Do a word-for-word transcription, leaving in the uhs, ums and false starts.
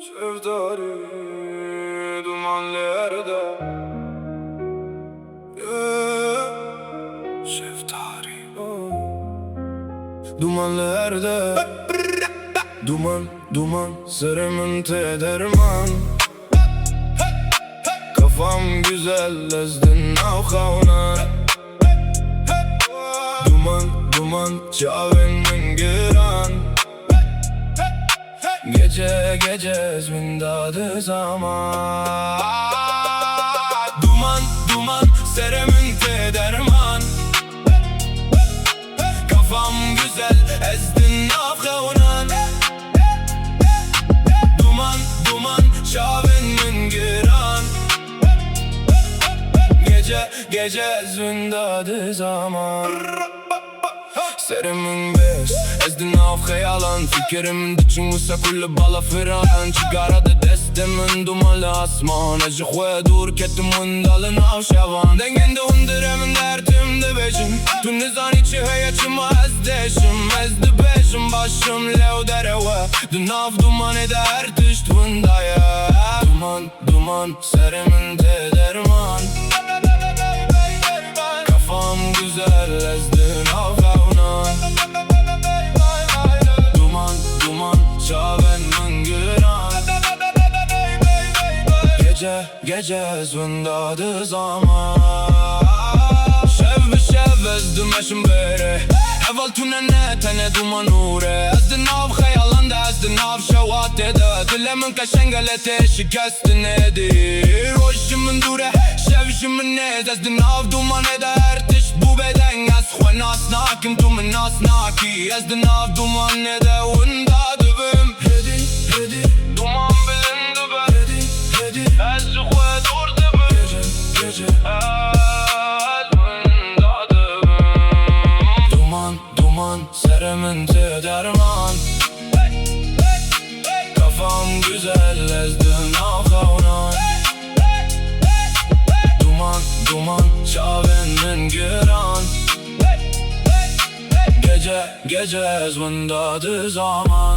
Şeftali, duman li her de. Şeftali, duman li her de. Duman, duman, serê min tê derman. Kafam güzel, ez di nav xewnan. Duman, duman, çavên min giran. Gece gece ez winda dizama. Duman, duman, serê min tê derman. Kafam güzel, ez di nav xewnan. Duman, duman, çavên min giran. Gece gece ez winda dizama. Serê min bêst, ez di nav xeyalan. Fikirim diçin wisa ku li bala firayan. Çigara di destê min, duman li asman. Ez ji xwe dûr ketim, winda li nav şevan. Dengên di hundirê min dertim dibêjin. Tu nizanî çi heye, çima ez dêşim. Ez dibêjim başim, lê ew derew e. Di nav dumanê de her tişt winda ye. Duman, duman, serê min tê derman. Kafam güzel, ez di nav xewnan. Duman, duman, çavên min giran. Gece gece ez winda dizama. Şev bi şev ez dimeşim berê. Heval tune ne, tenê duman nûr e. Ez di nav xeyalan de, ez di nav şewatê de. Dilê min qeşeng e, lê tê şikestinê dî. Roj ji min dûr e, şev ji min nêz. Ez di nav dumanê de, her tişt bû bêdeng. Ez xwe nas nakim, tu min nas nakî. Ez di nav dumanê de winda dibim. Hêdî, hêdî, duman bilind dibe. Hêdî, hêdî, ez ji xwe dûr dibim. Gece, gece, ez winda dibim. Duman, duman, serê min tê derman. Kafam güzel, ez di nav xewnan. Duman, duman, çavên min giran. Gece gece ez winda dizama.